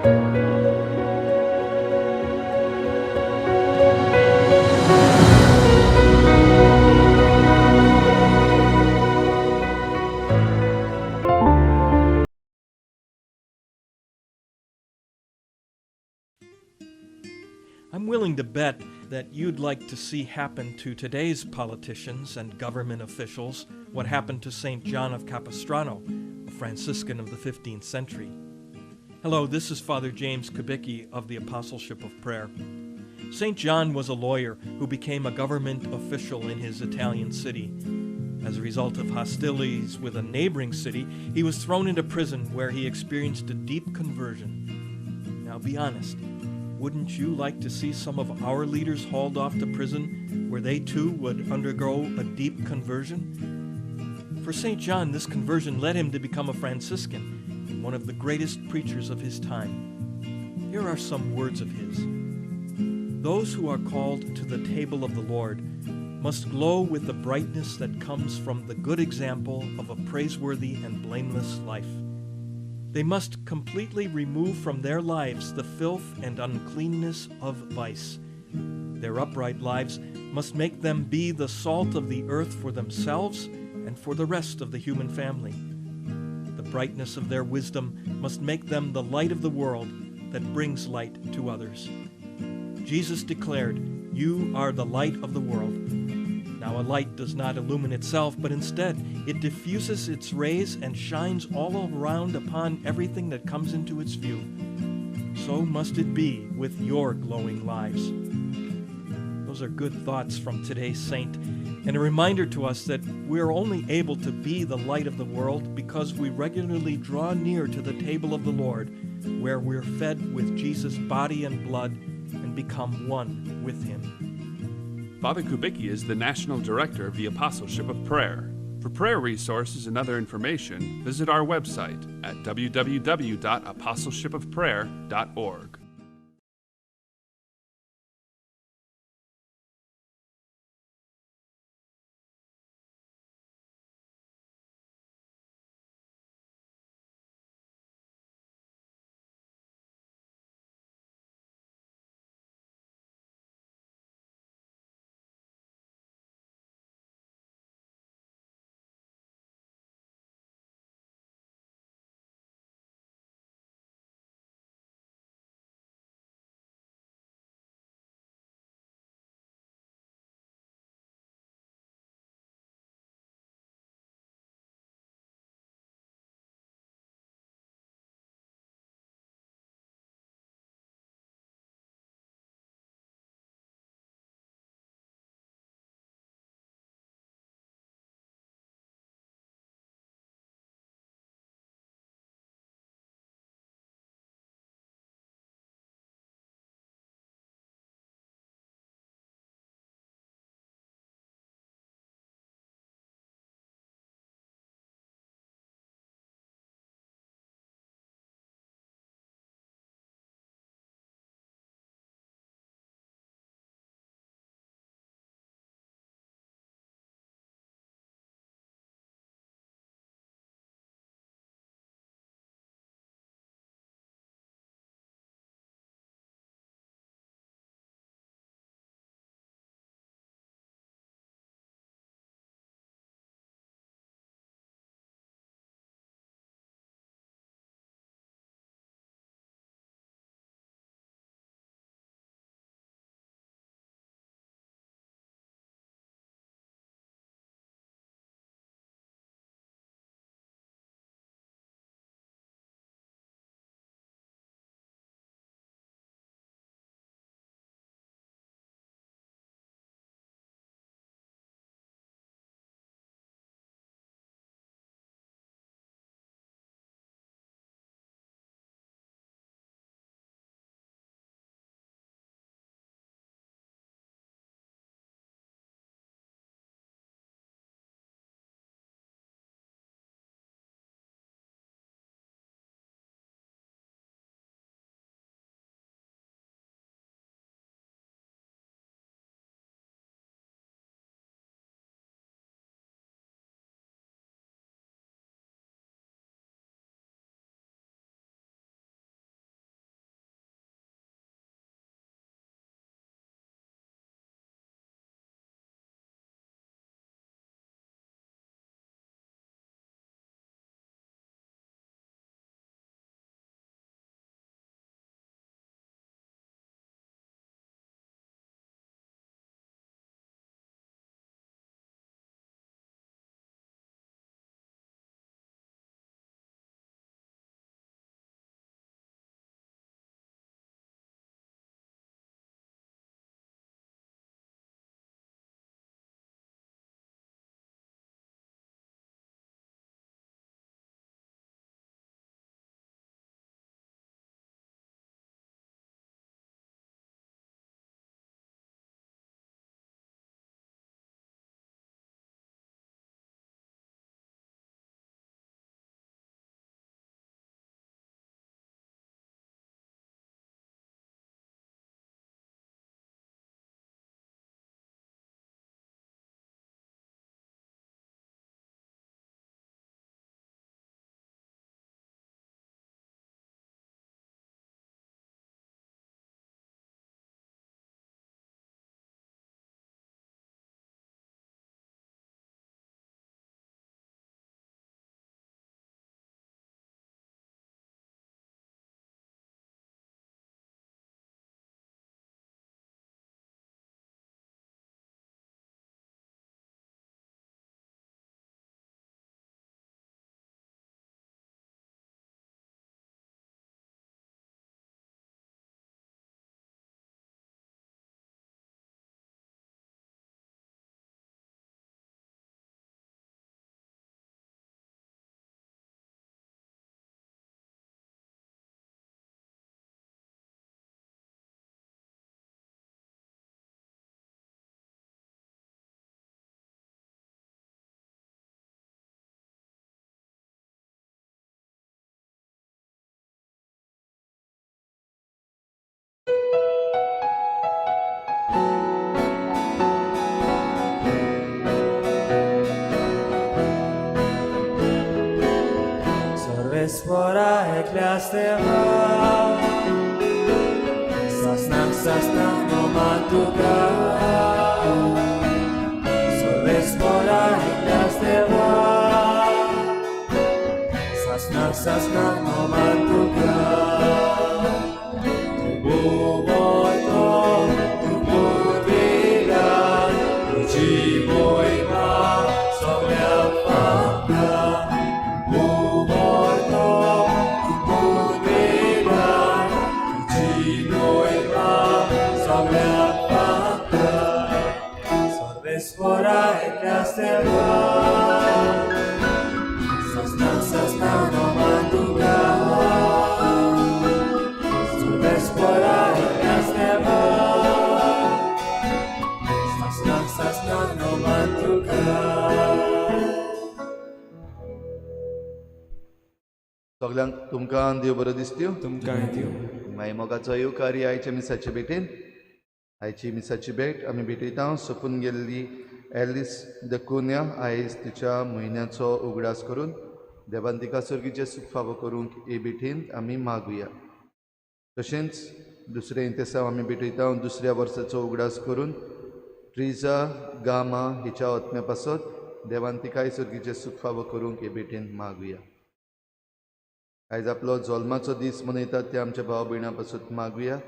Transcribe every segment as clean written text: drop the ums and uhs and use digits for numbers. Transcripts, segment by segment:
I'm willing to bet that you'd like to see happen to today's politicians and government officials what happened to St. John of Capistrano, a Franciscan of the 15th century. Hello, this is Father James Kubicki of the Apostleship of Prayer. St. John was a lawyer who became a government official in his Italian city. As a result of hostilities with a neighboring city, he was thrown into prison where he experienced a deep conversion. Now be honest, wouldn't you like to see some of our leaders hauled off to prison where they too would undergo a deep conversion? For St. John, this conversion led him to become a Franciscan and one of the greatest preachers of his time. Here are some words of his. Those who are called to the table of the Lord must glow with the brightness that comes from the good example of a praiseworthy and blameless life. They must completely remove from their lives the filth and uncleanness of vice. Their upright lives must make them be the salt of the earth for themselves and for the rest of the human family. The brightness of their wisdom must make them the light of the world that brings light to others. Jesus declared, "You are the light of the world." Now a light does not illumine itself, but instead it diffuses its rays and shines all around upon everything that comes into its view. So must it be with your glowing lives. Those are good thoughts from today's saint, and a reminder to us that we are only able to be the light of the world because we regularly draw near to the table of the Lord, where we're fed with Jesus' body and blood and become one with him. Father Kubicki is the National Director of the Apostleship of Prayer. For prayer resources and other information, visit our website at www.apostleshipofprayer.org. एकल्याच देवा, सासणाक सासणाक नोमान तुका. सर्वेस्परा एकल्याच देवा, सासणाक सासणाक नोमान तुका. तूं मोठो, तूं पदवेदार, तुजी मोहिमा सगळ्या फांकता. तूं मोठो, तूं पदवेदार, तुजी मोहिमा सगळ्या फांकता. सर्वेस्परा एकल्याच देवा, सासणाक सासणाक नोमान तुका. सर्वेस्परा एकल्याच देवा, सासणाक सासणाक नोमान तुका. सगल्यांक तुमकां देव बरो दिसत्यो. तुमकांय दिवं. मागीर मोगाचो येवकार आयच्या मिसाचे भेटेन. आयची मिसाची भेट आमी भेटयता सोंपून गेल्ली एलिस दकुन्या आयज तिच्या म्हयन्याचो उगडास करून देवान तिका सर्गीचें सूख फावो करूंक हे भेटेन आमी मागुया. तशेंच दुसरें इंतेसांव आमी भेटयता दुसऱ्या वर्साचो उगडास करून ट्रिजा गामा हिच्या आत्म्या पासत देवान तिकाय सर्गीचें सूख फावो करूंक हे भेटेन मागुया. आयज आपलो जल्माचो दीस मनयतात ते आमच्या भाव भयणां पासत मागुया.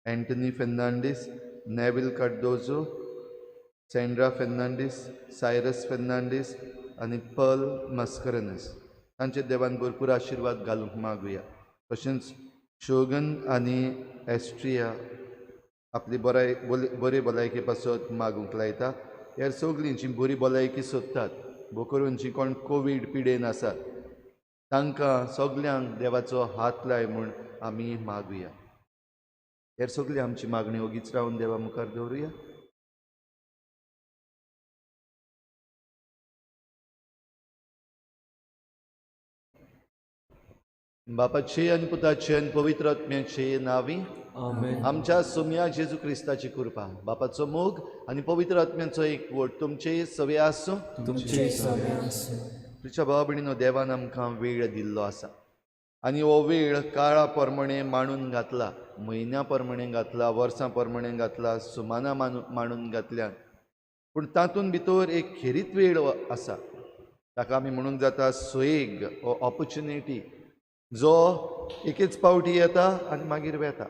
Anthony Fernandes, Neville Cardozo, Sandra Fernandes, Cyrus Fernandes आनी पर्ल मस्करनस तांचे देवान भरपूर आशिर्वाद घालूंक मागुया. तशेंच शोगन आनी एस्ट्रिया आपली बराय बरी भलायके पासत मागूंक लायता. ह्या सगळीं जी बरी भलायकी सोदतात भो करून जी कोण कोवीड पिडेन आसात तांकां सगल्यांक देवाचो हात लाय म्हूण आमी मागुया. हेर सगळी आमची मागणी ओगीच रावन देवा मुखार दवरुया. बापाचे आनी पुताचे आनी पवित्र आत्म्याचे नांवी आमेन. आमच्या सोम्या जेजू क्रिस्ताची कृपा, बापाचो मोग आनी पवित्र आत्म्याचो एकवट तुमचे सवे आसूं. तुमचे सवे आसूं. तुज्या भाव भयणीनो, देवान आमकां वेळ दिल्लो आसा आनी हो वेळ काळा प्रमाणे मांडून घातला, म्हयन्या प्रमाणे घातला, वर्सां प्रमाणे घातला, सुमानां मांडून घातल्या. पूण तातूंत भितर एक खेरीत वेळ आसा, ताका आमी म्हणूंक जाता सोयेग ओ ऑपोर्चुनिटी, जो एकेच पावटी येता आनी मागीर वेता.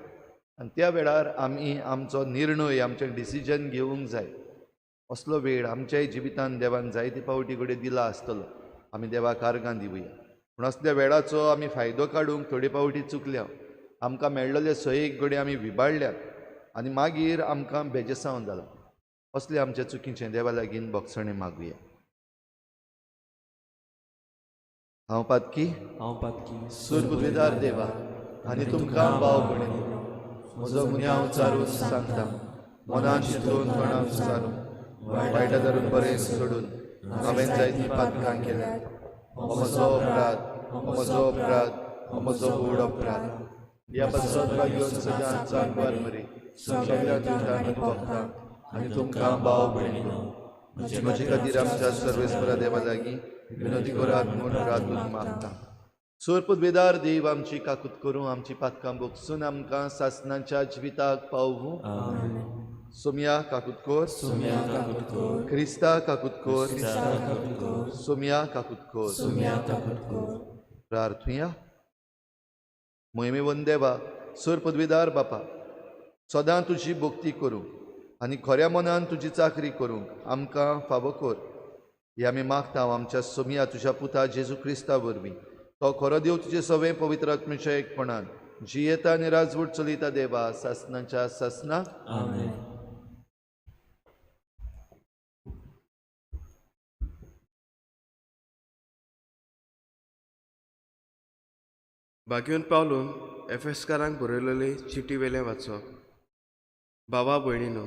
आनी त्या वेळार आमी आमचो निर्णय, आमचें डिसिजन घेवंक जाय. असलो वेळ आमच्याय जिवितान देवान जायते पावटी कडेन दिला आसतलो, आमी देवाक आर्गां दिवया. पूण असल्या वेळाचो आमी फायदो काडूंक थोडे पावटी चुकल्या, आमकां मेळ्ळले सोयेक घडये आमी विबाडल्यात आनी मागीर आमकां बेजेसांव जालां. असले आमच्या चुकीचें देवा लागीं भोगसणें मागुया. हांव पातकी, हांव पातकी, सुरबुद्वेदार देवा आनी तुमकां भाव भयणींनो, म्हजो गुन्यांव चारून सांगता, मनान चिंतून तोंडान चारून वायटा धरून बरें सोडून हांवें जायतीं पातकां केल्यात. हो म्हजो अपराध, हो म्हजो अपराध, हो म्हजो व्हड अपराध. ह्या पासत भाग्योन सदांच सांगपार मरी सगळ्या तुमकां भोगता आनी तुमकां भाव भयणींनो, म्हजे खातीर आमच्या सर्वेस्परा देवा लागीं विनोदी करात म्हूण रातून मागता. सोरपदवेदार देव आमची काकूत करूं, आमची पातकां भोगसून आमकां सासणाच्या जिविताक पावूं. सोम्या काकूत कोर, सोम्या काकूत कोर, क्रिस्ता काकूत कोर, क्रिस्ता काकूत कोर, सोम्या काकूत कोर, सोम्या काकूत कोर. प्रार्थुया. मोहिमेवन देवा, सोरपदवेदार बापा, सदां तुजी भक्ती करूंक आनी खऱ्या मनान तुजी चाकरी करूंक आमकां फावो कर. हे आमी मागता आमच्या सोम्या तुज्या पुता जेजू क्रिस्ता वरवीं. तो खरो देव तुजे सवें पवित्र आत्म्याच्या एकपणान जियेता आनी राजवट चलयता देवा सासणाच्या सासणाक. आमेन. बागेवन पावलून एफेस्कारांक बरयलेले चिटी वेलें वाचप. बाबा भयणीनो,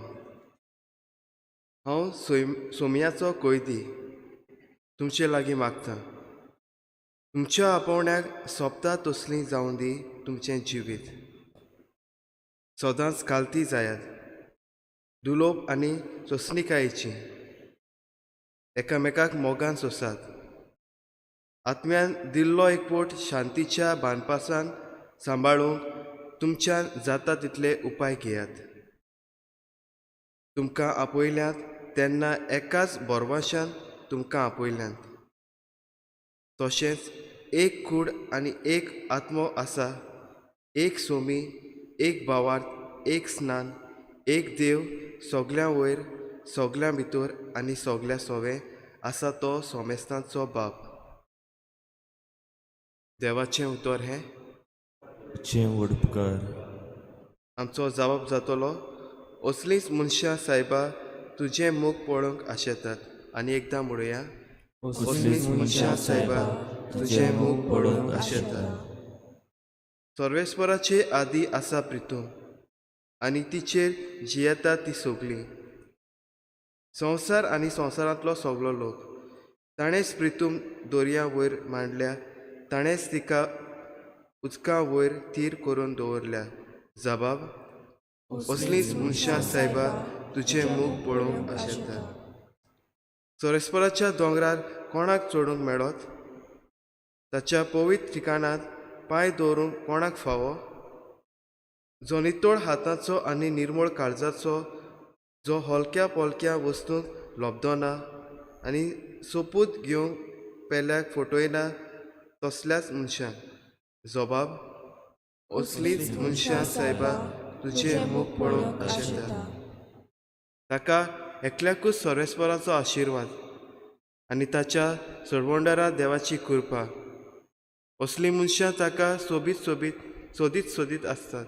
हांव सोमयाचो कोयदी तुमचे लागीं मागता, तुमच्या आपोवण्याक सोंपता तसलीं जावं दी तुमचें जिवीत. सदांच कालती जायात, दुलोब आनी सोंसणिकायेची, एकामेकाक मोगान सोंसात. आत्म्यान दिल्लो एकवट शांतीच्या बांदपासान सांबाळूंक तुमच्यान जाता तितले उपाय घेयात. तुमकां आपयल्यात तेन्ना एकाच बोरवाशान तुमकां आपयल्यात. तशेंच एक कूड आनी एक आत्मो आसा, एक सोमी, एक भावार्थ, एक स्नान, एक देव, सगल्यां वयर, सगल्यां भितर आनी सगल्या सोवे आसा तो सोमेस्तांचो बाप. देवाचें उतर हें. तुजें व्हड उपकार. आमचो जावप जातलो. असलींच मनशां सायबा तुजें मुख पळोवंक आशेतात. आनी एकदां म्हणुया, असलींच मनशां सायबा तुजें मुख पळोवंक आशेतात. सर्वेस्पराचे आदी आसा प्रितूम आनी तिचेर जियेता ती सगली. संवसार आनी संवसारांतलो सगलो लोक ताणेंच प्रितूम दर्या वयर मांडल्या, ताणेंच तिका उदका वयर थीर करून दवरल्या. जबाब, असलींच मनशां सायबा तुजें मुख पळोवंक आशेतात. सर्वेस्पराच्या दोंगरार कोणाक चडूंक मेळत? ताच्या पवित्र ठिकाणांत पांय दवरूंक कोणाक फावो? जो नितळ हाताचो आनी निर्मळ काळजाचो, जो हलक्या पोलक्या वस्तूंक लब्दना आनी सोपूत घेवंक पेल्याक फटयना तसल्याच मनशांक. जबाब, असलींच मनशां सायबा तुजें मुख पळोवंक आशेतात. ताका एकल्याकूच सर्वेस्पराचो आशिर्वाद आनी ताच्या सरवंडरा देवाची कृपा. असलीं मनशां ताका सोबीत सोबीत सोदीत सोदीत आसतात.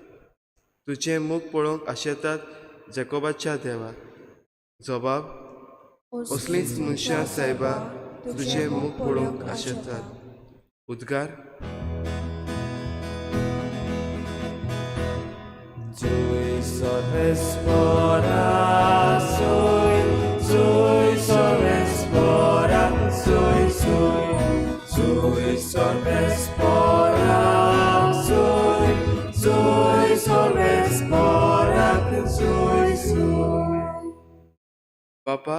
तुजें मुख पळोवंक आशेतात जेकोबाच्या देवा. जबाब, असलींच मनशां सायबा तुजें मुख पळोवंक आशेतात. उद्गार. Zui sorvespora, zui, zui sorvespora, zui, zui, zui sorvespora, zui, zui sorvespora, zui, zui. बापा,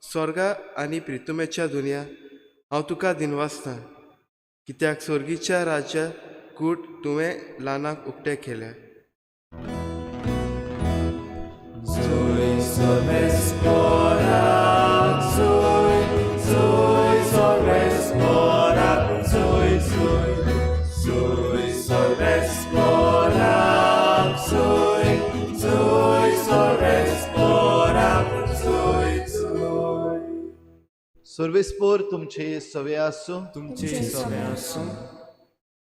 स्वर्गा आनी प्रितुमेच्या दुनिया, हांव तुका दिनवासता कित्याक स्वर्गीच्या राज्या कूट तुवें ल्हानाक उक्तें केल्या. Zui sorvespora, zui, zui sorvespora, zui, zui, zui sorvespora, zui, zui sorvespora, zui, zui. सर्वेस्पोर तुमचे सवे आसूं. तुमचें सवें आसूं.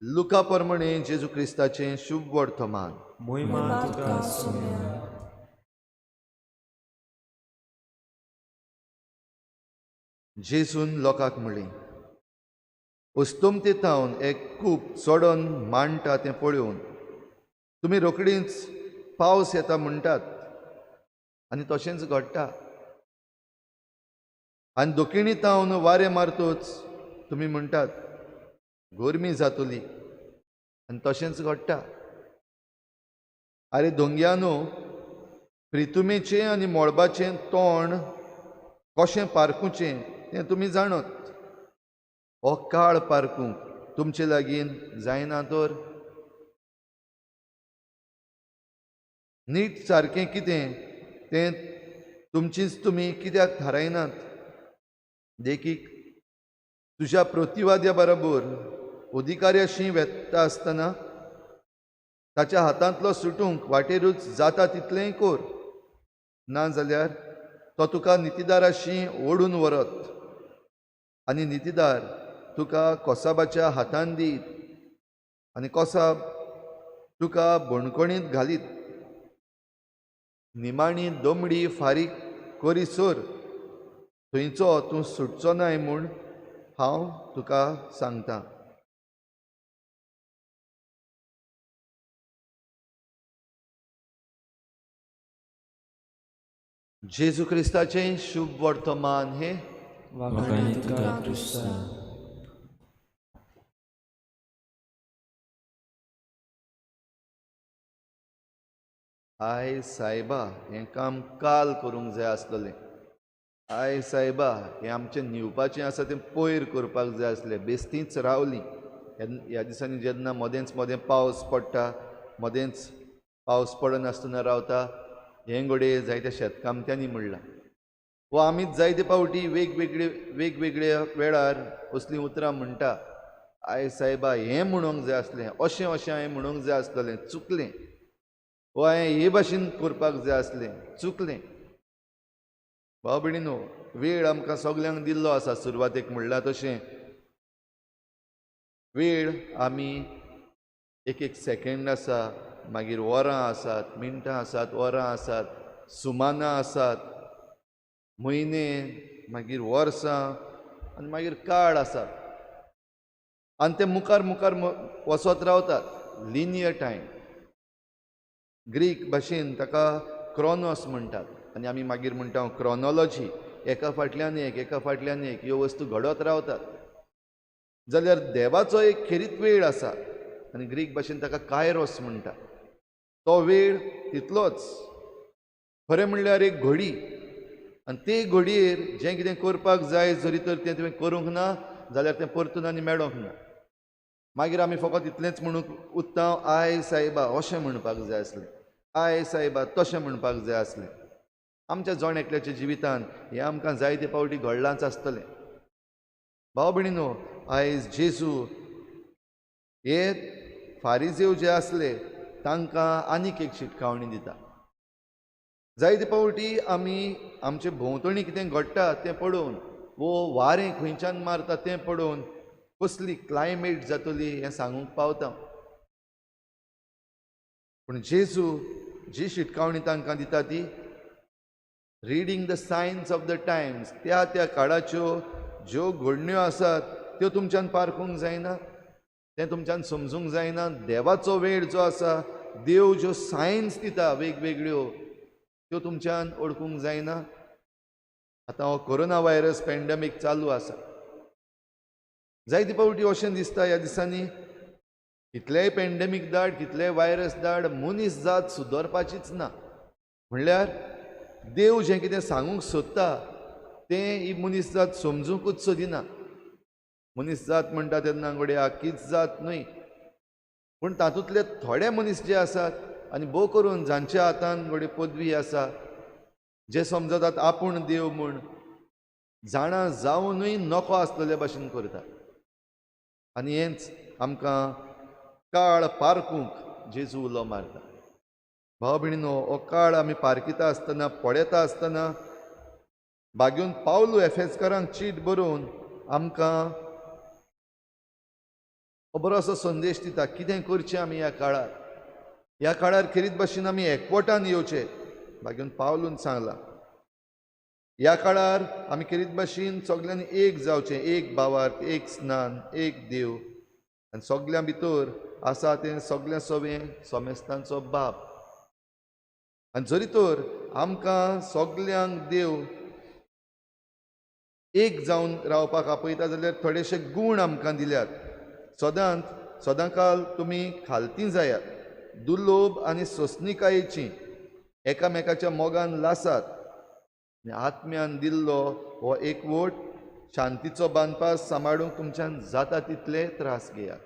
लुका प्रमाणे जेजू क्रिस्ताचें शुभ वर्तमान. मोहिमा तुका सोम्या. जेजून लोकांक म्हणलें, अस्तमते थावन एक कूप चडोन मांडटा तें पळोवन तुमी रोखडीच पावस येता म्हणटात आनी तशेंच घडटा. आनी दक्षिणी थावन वारें मारतूच तुमी म्हणटात गरमी जातली आनी तशेंच घडटा. आरे दोंग्यानो, प्रितुमेचें आनी मळबाचें तोंड कशें पारखुचें तें तुमी जाणत. हो काळ पारखूंक तुमचे लागीं जायना तर? नीट सारकें कितें तें तुमचीच तुमी कित्याक थारायनात? देखीक, तुज्या प्रतिवाद्या बरोबर अधिकाऱ्याशी वेता आसतना ताच्या हातांतलो सुटूंक वाटेरूच जाता तितलेंय कोर, ना जाल्यार तो तुका नितीदाराशी ओडून व्हरत आनी नितीदार तुका कोसाबाच्या हातान दीत आनी कोसाब तुका बणकणींत घालीत. निमाणी दमडी फारीक करीसर थंयचो तूं सुटचो नाय म्हूण हांव तुका सांगता. जेजू क्रिस्ताचें शुभ वर्तमान हे. वाखाणे तुका क्रिस्ता. I सायबा, हें काम काल करूंक जाय आसलेलें. I सायबा, हें आमचें न्हिवपाचें आसा तें पयर करपाक जाय आसलें. बेस्तीच रावलीं. ह्या दिसांनी जेन्ना मदेंच मदें पावस पडटा, मदेंच पावस पडनासतना रावता, हें घडये जायत्या शेतकामत्यांनी म्हणलां. वो आमीच जायते फावटी वेगवेगळे वेगवेगळ्या वेळार असलीं उतरां म्हणटा, I सायबा हें म्हणूंक जाय आसलें, अशें अशें हांवें म्हणूंक जाय आसलें, चुकलें, वो हांवें हे भाशेन करपाक जाय आसलें, चुकलें. भाव भयणीनो, वेळ आमकां सगल्यांक दिल्लो आसा. सुरवातेक म्हणलां तशें वेळ आमी एक एक सेकेंड आसा, मागीर वरां आसात, मिनटां आसात, वरां आसात, सुमानां आसात, म्हयने, मागीर वर्सां आनी मागीर काळ आसात आनी ते मुखार मुखार वचत रावतात. लिनियर टायम, ग्रीक भाशेन ताका क्रोनोस म्हणटात आनी आमी मागीर म्हणटा क्रोनोलॉजी. एका फाटल्यान एक, एका फाटल्यान एक ह्यो वस्तू घडत रावतात. जाल्यार देवाचो एक खेरीत वेळ आसा आनी ग्रीक भाशेन ताका कायरोस म्हणटा. तो वेळ तितलोच. खरें म्हणल्यार एक घडी, आनी ते घडयेर जें कितें करपाक जाय जरी तर तें तुवें करूंक ना जाल्यार तें परतून आनी मेळोंक ना. मागीर आमी फकत इतलेंच म्हणूंक उत्ता, I सायबा अशें म्हणपाक जाय आसलें, I सायबा तशें म्हणपाक जाय आसलें. आमच्या जण एकल्याच्या जिवितान हें आमकां जायते फावटी घडलांच आसतलें. भाव भयणीनो, आयज जेजू हे फारिजेव जे आसले तांकां आनीक एक शिटकावणी दिता. जायते फावटी आमी आमचे भोंवतणी कितें घडटा तें पळोवन, वो वारें खंयच्यान मारता तें पळोवन कसली क्लायमेट जातली हें सांगूंक पावता. पूण जेजू जी शिटकावणी तांकां दिता ती reading the signs of the times. त्या त्या काळाच्यो ज्यो घडण्यो आसात त्यो तुमच्यान पारखूंक जायना, तें तुमच्यान समजूंक जायना. देवाचो वेळ जो आसा, देव ज्यो सायन्स दिता वेगवेगळ्यो त्यो तुमच्यान वळखूंक जायना. आतां हो कोरोना व्हायरस पॅन्डेमीक चालू आसा. जायते फावटी अशें दिसता ह्या दिसांनी कितलेय पॅन्डेमीक धाड, कितलेय व्हायरस धाड, मनीस जात सुदरपाचीच ना. म्हणल्यार देव जें कितें सांगूंक सोदता तें ही मनीस जात समजूंकूच सोदिना. मनीस जात म्हणटा तेन्ना घडये आख्खीच जात न्हय, पूण तातूंतले थोडे मनीस जे आसात आनी भोव करून जांच्या हातान घडये पदवी आसा, जे समजतात आपूण देव म्हूण, जाणा जावनूय नको आसलेले भाशेन करता. आनी हेंच आमकां काळ पारखूंक जेजू उलो मारता. भाव भयणीनो, हो काळ आमी पारखिता आसतना, पळयता आसतना बागेवन पावलू एफेजकारांक चीट बरोवन आमकां हो बरो असो संदेश दिता. कितें करचें आमी ह्या काळार, ह्या काळार खेरीत भाशेन आमी एकवटान येवचें. बागेवन पावलून सांगलां, ह्या काळार आमी खेरीत भाशेन सगल्यांनी एक जावचें, एक भावार्थ, एक स्नान, एक देव, आनी सगल्यां भितर आसा तें सगळ्यां सवें सोमेस्तांचो बाप. आनी जरी तर आमकां सगल्यांक देव एक जावन रावपाक आपयता जाल्यार थोडेशे गूण आमकां दिल्यात. सदांच सदांकाल तुमी खालती जायात, दुर्लोभ आनी सोंसणिकायेची, एकामेकाच्या मोगान लासात, आनी आत्म्यान दिल्लो हो एकवट शांतीचो बांदपास सांबाळूंक तुमच्यान जाता तितले त्रास घेयात.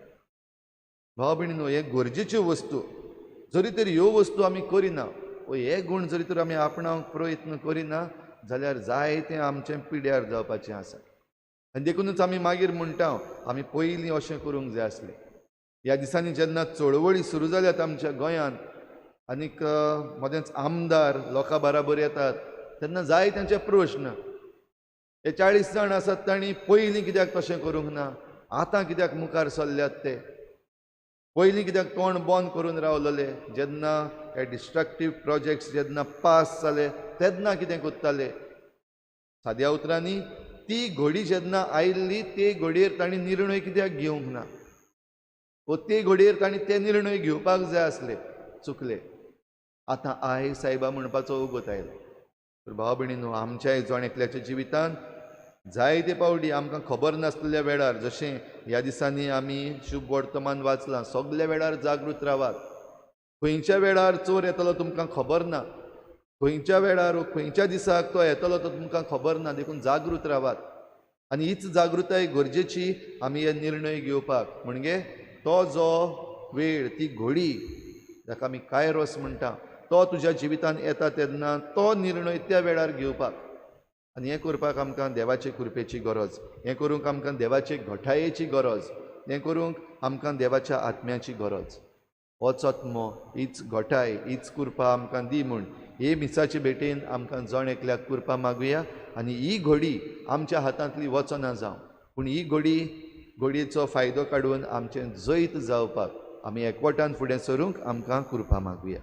भाव भयणीनो, हे गरजेच्यो वस्तू जरी तर ह्यो वस्तू आमी करिना, वो हे गूण जरी तर आमी आपणावंक प्रयत्न करिना जाल्यार जायतें आमचें पिड्यार जावपाचें आसा. आनी देखुनूच आमी मागीर म्हणटा आमी पयलीं अशें करूंक जाय आसलें. ह्या दिसांनी जेन्ना चळवळी सुरू जाल्यात आमच्या गोंयांत आनीक मदेंच आमदार लोकां बराबर येतात तेन्ना जाय तांचे प्रश्न, हे 40 जाण आसात तांणी पयलीं कित्याक तशें करूंक ना, आतां कित्याक मुखार सरल्यात ते, पयलीं कित्याक तोंड बंद करून रावलेले, जेन्ना हे डिस्ट्रक्टीव प्रोजेक्ट्स जेन्ना पास जाले तेन्ना कितें करताले. साद्या उतरांनी ती घडी जेन्ना आयिल्ली ते घडयेर तांणी निर्णय कित्याक घेवंक ना, वो ते घडयेर तांणी ते निर्णय घेवपाक जाय आसले, चुकले. आतां I सायबा म्हणपाचो वगत आयलो. तर भाव भयणीनो, आमच्याय जण एकल्याच्या जिवितांत जायते पावटी आमकां खबर नासलेल्या वेळार, जशें ह्या दिसांनी आमी शुभ वर्तमान वाचलां, सगल्या वेळार जागृत रावात. खंयच्या वेळार चोर येतलो तुमकां खबर ना, खंयच्या वेळार खंयच्या दिसाक तो येतलो तो तुमकां खबर ना, देखून जागृत रावात. आनी हीच जागृताय गरजेची आमी हे निर्णय घेवपाक. म्हणजे तो जो वेळ, ती घोडी जाका आमी कायरोस म्हणटा, तो तुज्या जिवितांत येता तेन्ना तो निर्णय त्या वेळार घेवपाक. आनी हें करपाक आमकां देवाचे कृपेची गरज, हें करूंक आमकां देवाचे घटायेची गरज, हें करूंक आमकां देवाच्या आत्म्याची गरज. होच आत्मो, हीच घटाय, हीच कृपा आमकां दी म्हूण हे मिसाचे भेटेन आमकां जण एकल्याक कृपा मागुया. आनी ही घोडी आमच्या हातांतली वचना जावं, पूण ही घोडी घोडयेचो फायदो काडून आमचें जैत जावपाक आमी एकवटान फुडें सरूंक आमकां कृपा मागुया.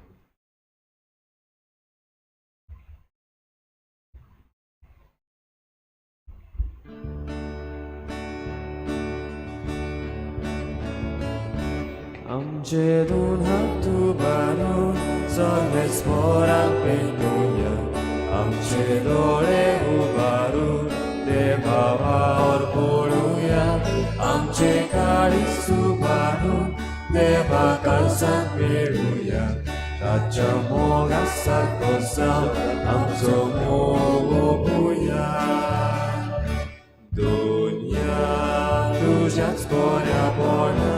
आमचे दोन हात उबारून सर्वेस्पराक पेटोवया, आमचे दोळे उबारून देवा वावर पळोवया, आमचे काळीज उबारून देवा काळजांत मेळुया, ताच्या मोगा सारको जावन आमचो मोग ओंपुया. दुनिया तुज्याच बऱ्यापणान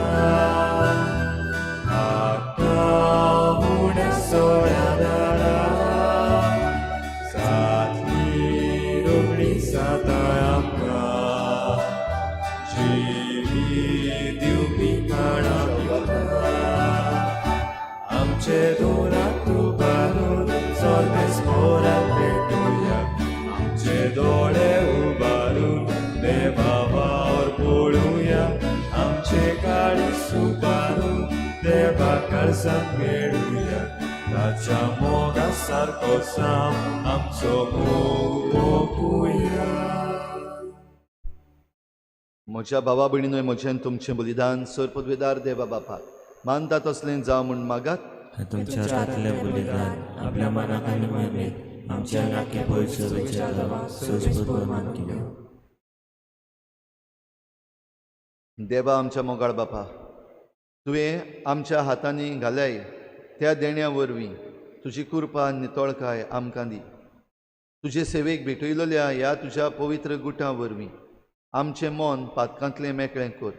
दोळे उबारून देवा वावर पळोवया, आमचे काळीज उबारून देवा काळजांत मेळुया, ताच्या मोगा सारको जावन आमचो मोग ओंपुया. म्हज्या भावा भयणीनोय, म्हजें तुमचें बलिदान सर पदवेदार देवा बापाक मानता तसलें जावं म्हूण मागात. तुमच्या हातांतलें बलिदान आपल्या मनाक आनी महिमेक आमच्या नाके पयसुच्या देवा सर्वेस्पर मानून घेवं. देवा आमच्या मोगाळ बापा, तुवें आमच्या हातांनी घाल्याय त्या देण्या वरवीं तुजी कृपा नितळकाय आमकां दी. तुजे सेवेक भेटयलेल्या ह्या तुज्या पवित्र गुटां वरवीं आमचें मन पातकांतलें मेकळें कर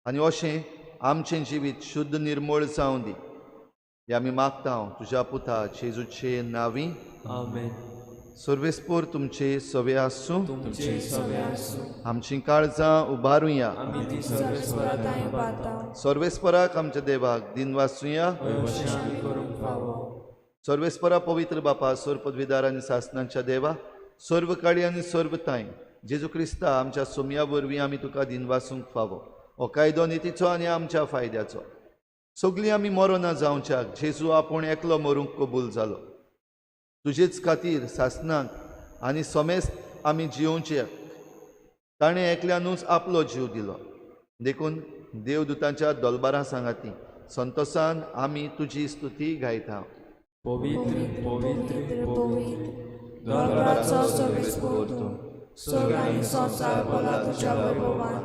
आनी अशें आमचें जिवीत शुद्ध निर्मळ जावं दी. हे आमी मागता तुज्या पुता जेजूचे नांवी. आमेन. सर्वेस्पर तुमचे सवे आसूं. तुमचे सवे आसूं. आमचीं काळजां उबारुया. आमी ती सर्वेस्परा थांय उबारता. सर्वेस्पराक आमच्या देवाक दिनवासुया. करूंक फावो. सर्वेस्परा पवित्र बापा, सर्व पदवीदार आनी सासनांच्या देवा, सर्व काळी आनी सर्व तांय जेजू क्रिस्ता आमच्या सोमया वरवीं आमी तुका दिनवासूंक फावो. हो कायदो नितीचो आनी आमच्या फायद्याचो. सगळीं आमी मरोना जावच्याक जेजू आपूण एकलो मरूंक कबूल जालो. तुजेच खातीर सासनाक आनी समेस्त आमी जियोवचे ताणें एकल्यानूच आपलो जीव दिलो. देखून देवदूतांच्या दलबारां सांगाती संतोसान आमी तुजी स्तुती गायता. पवित्र पवित्र पवित्र दरबाराचो सर्वेस्पर तूं, स्वर्ग आनी संवसार भरला तुज्या वैभवान.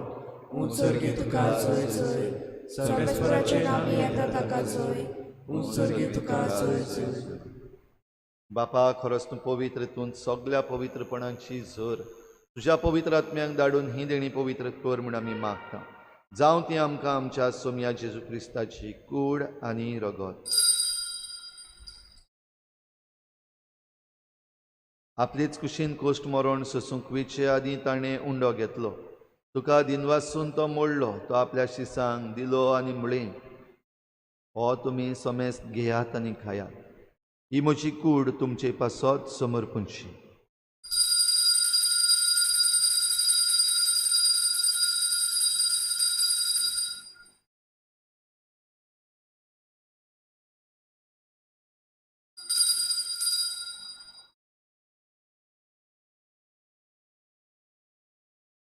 उंच सर्गी तुका जय जय, सर्वेस्पराचे नांव येता ताका जय, उंच सर्गी तुका जय जय. बापा, खरोच तूं पवित्र, तूं सगळ्या पवित्रपणाची झर. तुज्या पवित्र आत्म्यांक धाडून ही देणी पवित्र कर म्हूण आमी मागता. जावं ती आमकां आमच्या सोमया जेजू क्रिस्ताची कूड आनी रगत. आपलेच कुशीन कोश्ट मरण सोसूंक वयचे आदीं ताणें उंडो घेतलो. तुका दिनवासून तो मोडलो, तो आपल्या शिसांक दिलो आनी म्हळें, हो तुमी समेस्त घेयात आनी खायात, ही म्हजी कूड तुमचे पासत समर्पूंची.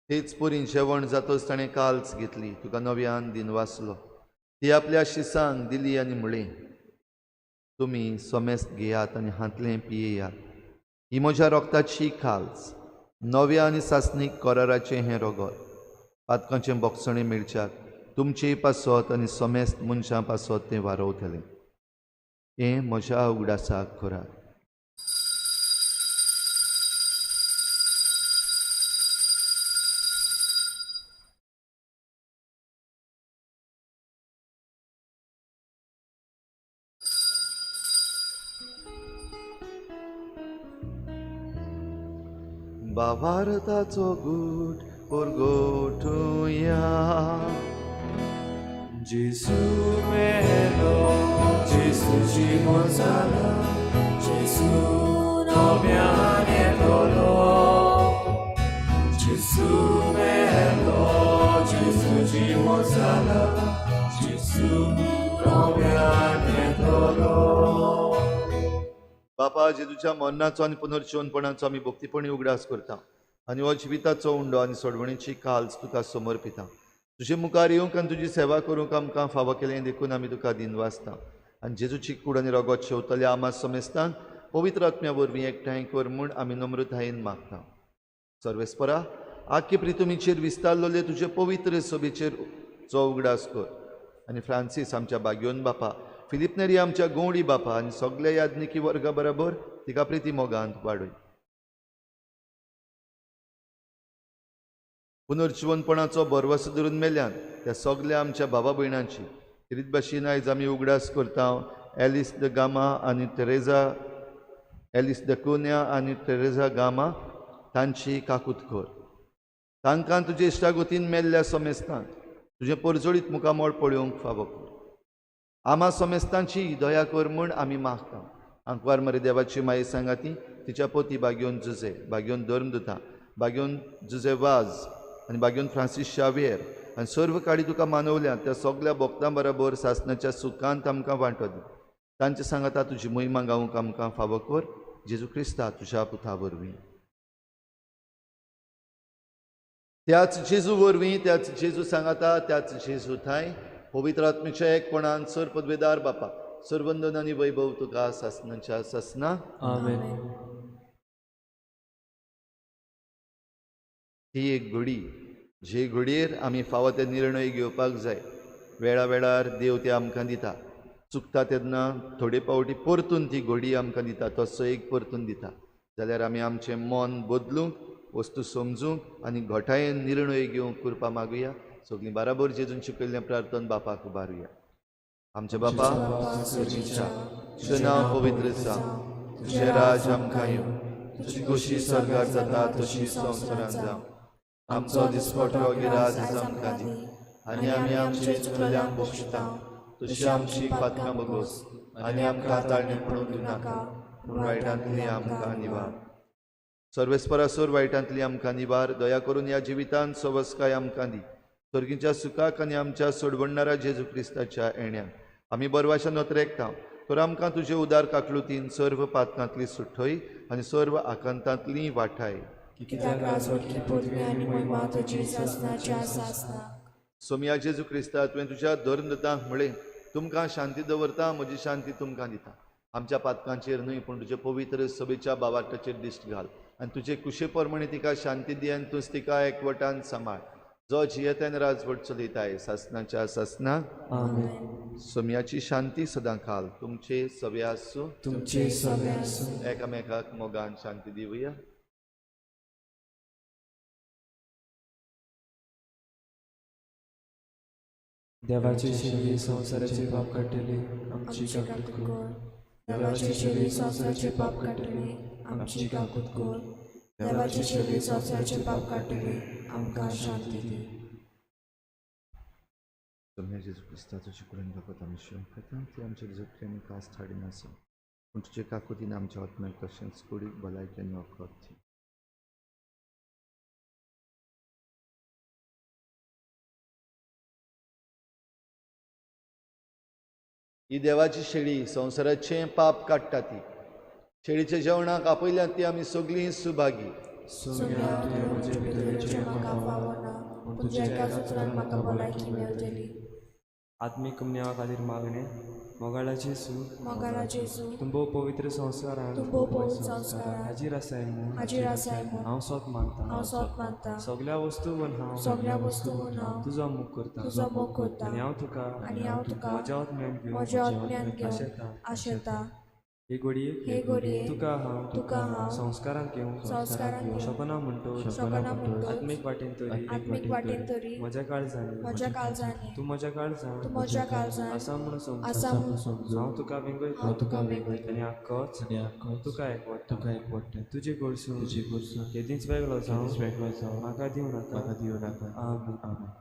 तेच परी जेवण जातच ताणें काल्स घेतली, तुका नव्यान दिनवासलो, ती आपल्या शिसांक दिली आनी म्हळें, तुमी समेस्त घेयात आनी हांतलें पियेयात, ही म्हज्या रोगताची खाल्स, नव्या आनी सासणीक कराराचें हें रगत, पातकांचें बोगसणें मेळच्याक तुमचे पासत आनी समेस्त मनशां पासत तें वारोवतलें. हें म्हज्या उगडासाक करात. भावार्थाचो गूट परगटुया. जेसू मेलो, जेसू जिवन जाला, जेसू नव्यान येतलो. जेसू मेलो, जेसू जिवन जाला, जेसू नव्यान येतलो. बापा, जेजूच्या मरणाचो आनी पुनर्जिवनपणाचो आमी भक्तीपणी उगडास करता आनी हो जिविताचो उंडो आनी सोडवणीची काल्स तुका समर्पिता. तुजे मुखार येवंक आनी तुजी सेवा करूंक आमकां फावो केलें देखून आमी तुका दिनवासता. आनी जेजूची कूड आनी रगत शेवतल्या आमा समेस्तांक पवित्र आत्म्या वरवीं एकठांय कर म्हूण आमी नम्रतायेन मागता. सर्वेस्परा, आख्खे प्रितुमीचेर विस्तारलेले तुजे पवित्र सभेचेर चो उगडास कर आनी फ्रांसीस आमच्या बाग्योन बापा, फिलीप नेरी आमच्या गौडी बापा आनी सगल्या याज्ञिकी वर्गा बराबर तिका प्रिती मोगांत वाडय. पुनर्जिवनपणाचो भरवसो धरून मेल्यान त्या सगल्या आमच्या भावा भयणांची रित भाशेन आयज आमी उगडास करता. एलिस the Gama आनी तेरेजा, एलिस the Cunha आनी तेरेजा गामा तांची काकूत कर. तांकां तुजे इश्टागोतीन मेल्ल्या समेस्तांक तुजें परजळीत मुखामळ पळोवंक फावो कर. आमा समेस्तांची दया कर म्हूण आमी मागता. आंकवार मरे देवाची माये सांगाती तिच्या पोती बागयोन जुजे, बागयोन धर्मदुता, बागयोन जुजे वाज आनी बागयोन फ्रांसीस शावियर आनी सर्व काडी तुका मानवल्या त्या सगल्या भक्तां बराबर सासणाच्या सुखांत आमकां वांटो दी. तांचे सांगाता तुजी महिमा गावंक आमकां फावो कर. जेजू क्रिस्ता तुज्या पुता वरवीं. त्याच जेजू वरवीं, त्याच जेजू सांगाता, त्याच जेजू थांय पवित्र आत्म्याच्या एकपणान सर पदवेदार बापा सर्वंदन आनी वैभव तुका सासणाच्या सासना. आमेन. ही एक घडी जे घडयेर आमी फावो ते निर्णय घेवपाक जाय. वेळा वेळार देव ते आमकां दिता. चुकता तेन्ना थोडे फावटी परतून ती घडी आमकां दिता, तसो एक परतून दिता. जाल्यार आमी आमचें मन बदलूंक, वस्तू समजूंक आनी घटायेन निर्णय घेवंक कृपा मागुया. सगळीं बाराबर जेजून शिकयल्लें प्रार्थन बापाक उबारुया. आमच्या बापा, तुजें नांव पवित्र जावं, तुजें राज आमकां येवं, तुजी खोशी स्वर्गार जाता तशी संवसारांत जावं. आमचो दिसपटो गिराज आमकां दी आनी आमी आमचे चुकल्यांक बक्षिता तशी आमची पातकां बगोस आनी आमकां ताळणे पडूंक दिवनाका, पूण वायटांतली आमकां निवार. सर्वेस्परासोर वायटांतली आमकां निवार. दया करून ह्या जिवितांत सवस्काय आमकां दी. स्वर्गीच्या सुखाक आनी आमच्या सोडवणणारा जेजू क्रिस्ताच्या येण्याक आमी बरवाशा नोत्रेकता. तर आमकां तुजे उदार काकलुतीन सर्व पातकांतली सुठय आनी सर्व आकांतांतली वाठाय. कित्याक राजवटकी पदवी आनी महिमा तुजी सासणाच्या सासनाक. सोमया जेजू क्रिस्ता, तुवें तुज्या धर्मदूतांक म्हळें, तुमकां शांती दवरता, म्हजी शांती तुमकां दिता. आमच्या पातकांचेर न्हय पूण तुजे पवित्र सभेच्या बावाटाचेर दिश्ट घाल आनी तुजे कुशे प्रमाणे तिका शांती दी आनी तूंच तिका एकवटान सांबाळ, जो जियेतान राजवट चलयताय सासणाच्या सासनाक. आमेन. सोमयाची शांती सदां खाल तुमचे सगळे आसूं. तुमचे सगळे आसूं. एकामेकाक मोगान शांती दिवया. देवाची शेली संवसाराचे पाप काडटली, आमची आमची काकूत काकूत कर. कर. देवाची शेली संवसाराचे पाप काडटली, आमची काकूत कर. देवाची शेली संवसाराचे पाप काडटली, आमकां शांती दी. सोमया जेजू क्रिस्ता, तुजी कुडीन रगत आमी शिवंक खाता ती आमच्या जखमी आनी कास हाडिनासूं, पूण तुजे काकुतीन आमच्या आत्म्याक तशेंच कुडीक भलायकी आनी वखद दी. ही देवाची शेळी संवसाराचें पाप काडटा. ती शेळीच्या जेवणाक आपयल्यात ती आमी सगळीं सुभागी. सोम्या, तुवें म्हजे भितर येवचें म्हाका फावो ना, पूण तुज्या एका उतरान म्हाका भलायकी मेळटली. आत्मीक कुमन्यावा खातीर मागणें. मोगाळा जेजू, मोगाळा जेजू, तूं भोव पवित्र संवसारांत तूं भोव पवित्र संवसारांत हाजीर आसाय म्हूण हाजीर आसाय म्हूण हांव सोत मानता. हांव सोत मानता. सगल्या वस्तूवन हांव सगल्या वस्तूवन हांव तुजो मोग करता. तुजो मोग करता. आनी हांव तुका आनी हांव तुका म्हज्या आत्म्यान घेवन म्हज्या आत्म्यान घेवन आशेता. आशेता. हे घडये हे घडये तुका हांव तुका हांव संस्कारांत घेवंक संस्कारांत घेवंक शकना म्हणटोच शकना म्हणटोच आत्मीक वाटेन तरी आत्मीक वाटेन तरी म्हज्या काळजांनी म्हज्या काळजांनी तूं म्हज्या काळजांत तूं म्हज्या काळजांत आसा म्हणून समजून आसा म्हणून हांव तुका वेंगयतां हांव तुका वेंगयतां आनी आख्खोच आनी आख्खोच तुका एकवटा तुका एकवटा तुजे कडसून तुजे कडसून केदींच वेगळो जावं केदींच वेगळो जावं म्हाका दिवं नाका म्हाका दिवं नाका. आमेन. आमेन.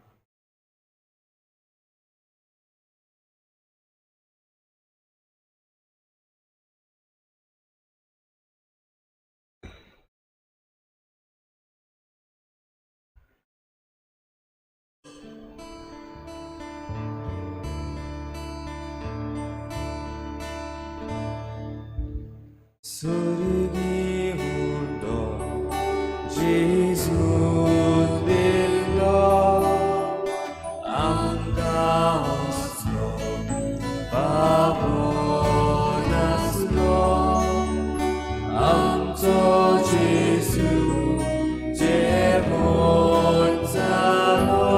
स्वर्गी हुंडो जेजून दिल्लो आमकां असलो बाबो नासलो आमचो जेजू जेवण जालो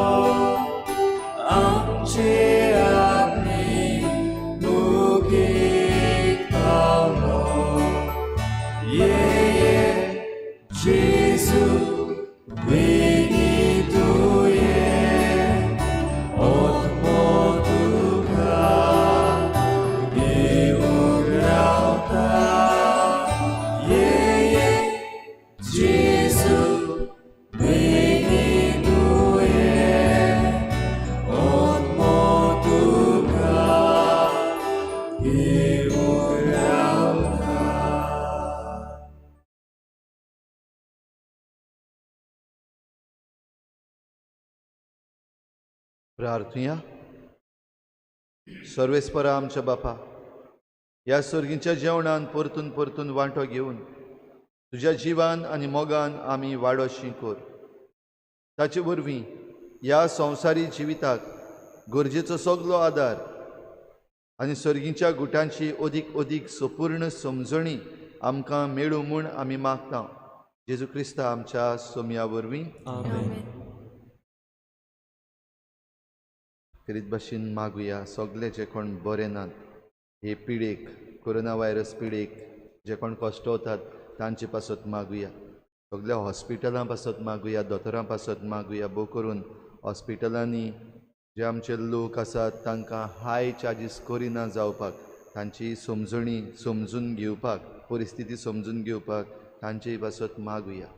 आमचे आत्मीक दुखीक पावलो. Yeah, Gesù, veni tu otmo tuka diugrauta. Yeah, Gesù, veni tu otmo tuka diugrauta. प्रार्थुया. सर्वेस्परा आमच्या बापा, ह्या सर्गीच्या जेवणान परतून परतून वांटो घेवन तुज्या जिवान आनी मोगान आमी वाडोशी कर. ताचे वरवीं ह्या संवसारी जिविताक गरजेचो सगलो आदार आनी सर्गीच्या गुटांची अदीक अदीक सपूर्ण समजणी आमकां मेळूं म्हूण आमी मागता. जेजू क्रिस्ता आमच्या सोमया वरवीं. आमेन. खेरीत भाशेन मागुया सगळे जे कोण बरे नात हे पिडेक, कोरोना व्हायरस पिडेक जे कोण कश्टवतात तांचे पासत मागुया. सगल्या हॉस्पिटलां पासत मागुया, दोतोरां पासत मागुया. भोव करून हॉस्पिटलांनी जे आमचे लोक आसात तांकां हाय चार्जीस करिना जावपाक, तांची समजणी समजून घेवपाक, परिस्थिती समजून घेवपाक तांचे पासत मागुया.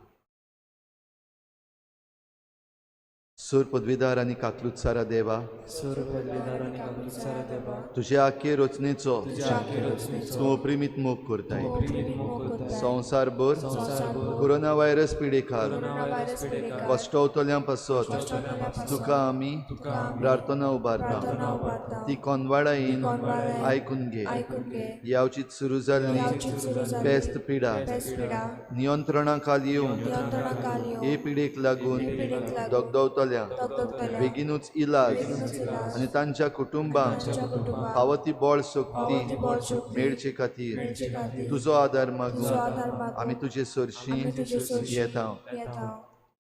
सूर पदवीदार आनी काकलुतसारा देवा, सूर पदवीदार आनी काकलुतसारा देवा, तुज्या आखे रचनेचो तुज्या आखे रचनेचो तूं अप्रिमीत मोग करताय. अप्रिमीत मोग करताय. संवसारभर कोरोना व्हायरस पिडेखाल कश्टवतल्यां पासत तुका आमी प्रार्थना उबारता. ती कोनवाडायेन आयकून घे. यावचीत सुरू जाल्ली पेस्त पिडा नियंत्रणा खाल येवन हे पिडेक लागून दगदवतल्या बेगीनूच इलाज आनी तांच्या कुटुंबांक फावो ती बळ शक्ती मेळचे खातीर तुजो आदार मागून आमी तुजे सरशी येता.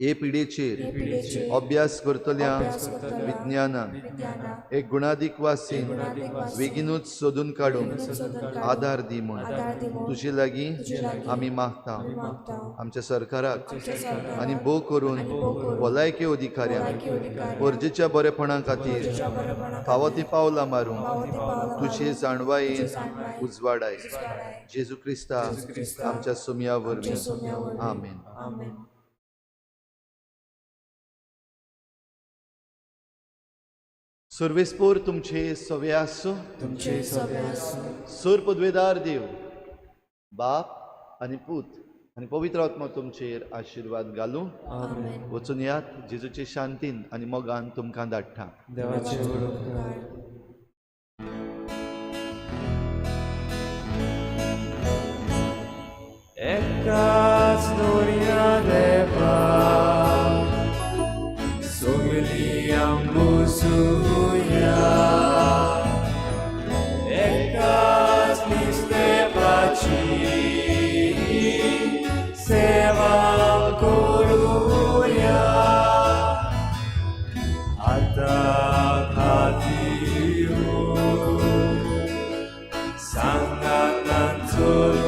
हे पिडेचेर अभ्यास करतल्या विज्ञानाक एक गुणादीक वासीन बेगीनूच सोदून काडूंक आदार दी म्हूण तुजे लागीं आमी मागता. आमच्या सरकाराक आनी भोव करून भलायकी अधिकाऱ्यांक गरजेच्या बरेपणा खातीर फावो ती पावलां मारूंक तुजे जाणवायेन उजवाडाय. जेजू क्रिस्ता आमच्या सोमया वरवीं. आमेन. सर्वेस्पोर तुमचे सवे आसूं. तुमचे सवे आसूं. सूर पदवेदार देव बाप आनी पूत आनी पवित्र आत्मा तुमचेर आशिर्वाद घालूं. आमेन. वचून यात जेजूचे शांतीन आनी मोगान तुमकां धाडटा. देवाचे व्हड उपकार. एकाच नुरया देवा सगळीं आंबुसुया एकाच क्रिस्तेवाची सेवा करुया आतां खातीर सांगातान. आसूं.